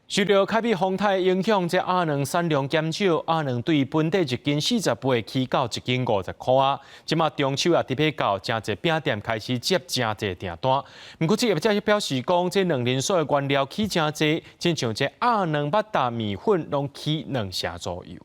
受著凱美風颱影響，這鴨卵產量減少，鴨卵對本地一斤48起到一斤50箍仔。這馬中秋也特別到，誠濟餅店開始接誠濟訂單。毋過，這業者表示講，這卵磷酥的原料起誠濟，親像這鴨卵、肉脣、麵粉攏起兩成左右。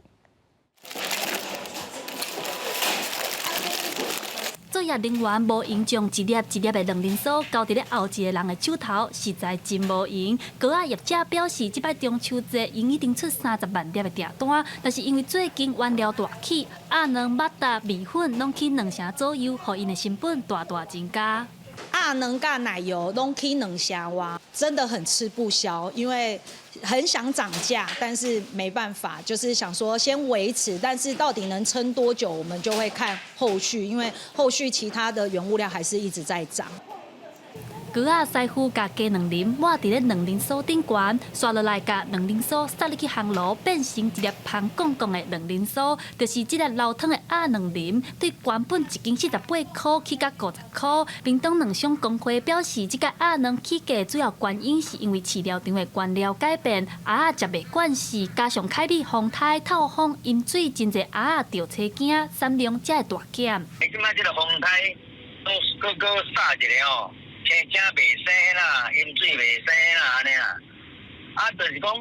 作業人員無閒將一粒一粒的卵磷酥交佇咧後一个人的手頭，實在真無閒。糕仔業者表示，這擺中秋節𪜶已經出30萬粒的訂單，但是因為最近原料大起，鴨卵、肉脣、麵粉攏起兩成左右，予𪜶的成本大大增加。鴨卵佮奶油攏起兩成外，真的很吃不消，因為很想漲價，但是沒辦法，就是想說先維持，但是到底能撐多久，我們就會看後續，因為後續其他的原物料還是一直在漲。糕仔師傅共雞卵磷抹佇咧卵磷酥頂懸，紲落來共卵磷酥撒入去烘爐，變成一粒芳絳絳的卵磷酥，就是這粒流湯的鴨卵磷，對原本一斤48箍起到50箍。屏東卵商公會表示，這個鴨卵起價主要原因是因為飼料場的原料改變，鴨仔食袂慣勢，加上凱美風颱透風淹水，真濟鴨仔著青驚，產量才會大減。你這擺這个風颱閣閣閣掃一下吼。青青袂生啦，淹水袂生啦，按呢啦。啊，就是講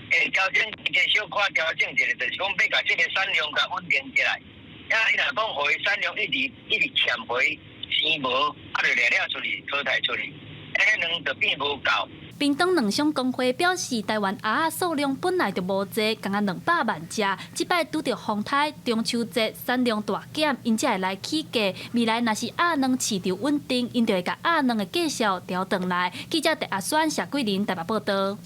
會調整一個小可調整一下，就是講欲共這个產量共穩定起來。啊，你若講予伊產量一直一直欠回生無，啊，就掠掠出去淘汰出去，彼卵就變無夠。屏東卵商公會表示，台灣鴨仔數量本來就無濟，敢若200萬隻，這擺拄著風颱、中秋節產量大減，𪜶才會來起價。未來若是鴨卵市場穩定，𪜶就會共鴨卵的價數調轉來。記者鄭阿宣、謝桂林台北報導。